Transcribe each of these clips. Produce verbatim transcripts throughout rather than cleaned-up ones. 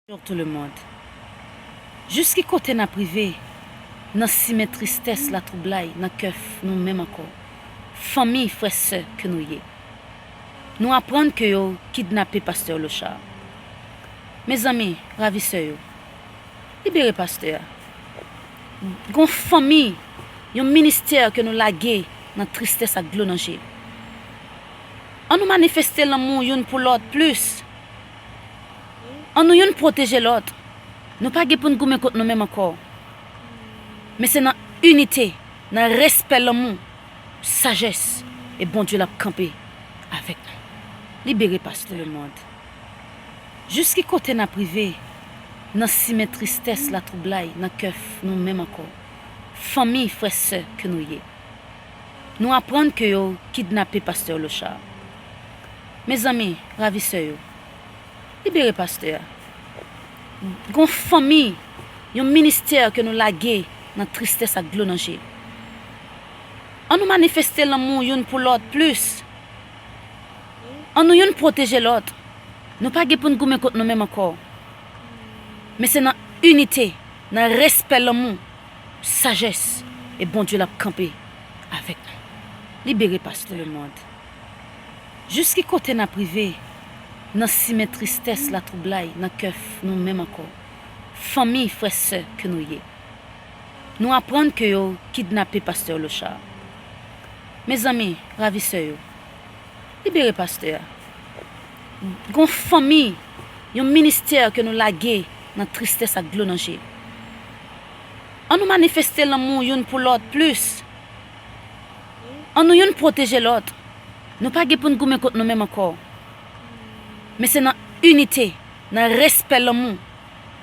Bonjour tout le monde. Jis ki kote n ap rive nan simen tristès, latwoublay nan kè nou menm ankò? Fanmi, frè, sè ke nou ye. Nou aprann ke yo kidnape pastè Lochard. Mezanmi, ravisè yo, libere pastè a. Gon fanmi, yon ministè ke nou lage nan tristès ak dlo nan je. Ann nou manifeste lanmou youn pou lòt plis. Ann nou youn pwoteje lòt. Nou pa gen pou n goumen kont nou menm ankò. Men se nan inite, nan respè, lanmou, sajès, e Bondye l ap kanpe avèk nou. Libere pastè. Tout le monde. Jis ki kote n ap rive nan simen tristès, latwoublay nan kè nou menm ankò? Fanmi, frè, sè ke nou ye. Nou aprann ke yo kidnape pastè Lochard. Mezanmi, ravisè yo, libere pastè a. Gon fanmi, yon ministè ke nou lage nan tristès ak dlo nan je. Ann nou manifeste lanmou youn pou lòt plis. Ann nou youn pwoteje lòt. Nou pa gen pou n goumen kont nou menm ankò. Men se nan inite, nan respè, lanmou, sajès, e Bondye l ap kanpe avèk nou. Libere pastè. Tout le monde. Jis ki kote n ap rive nan simen tristès, latwoublay nan kè nou menm ankò? Fanmi, frè, sè ke nou ye. Nou aprann ke yo kidnape pastè Lochard. Mezanmi, ravisè yo, libere pastè a. Gon fanmi, yon ministè ke nou lage nan tristès ak dlo nan je. Ann nou manifeste lanmou youn pou lòt plis. Ann nou youn pwoteje lòt. Nou pa gen pou n goumen kont nou menm ankò. Men se nan inite, nan respè, lanmou,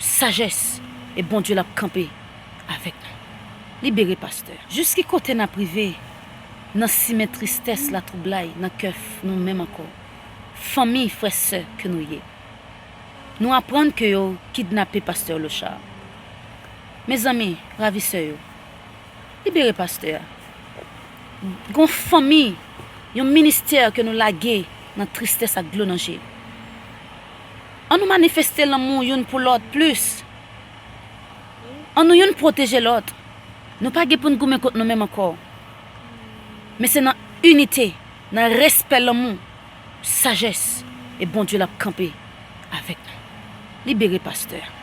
sajès, e Bondye l ap kanpe avèk nou. Libere pastè. Jis ki kote n ap rive nan simen tristès, latwoublay nan kè nou menm ankò? Fanmi, frè, sè ke nou ye. Nou aprann ke yo kidnape pastè Lochard. Mezanmi, ravisè yo, libere pastè a. Gon fanmi, yon ministè ke nou lage nan tristès ak dlo nan je. Ann nou manifeste lanmou youn pou lòt plis. Ann nou youn pwoteje lòt. Nou pa gen pou n goumen kont nou menm ankò. Men se nan inite, nan respè, lanmou, sajès, e Bondye l ap kanpe avèk nou. Libere pastè a.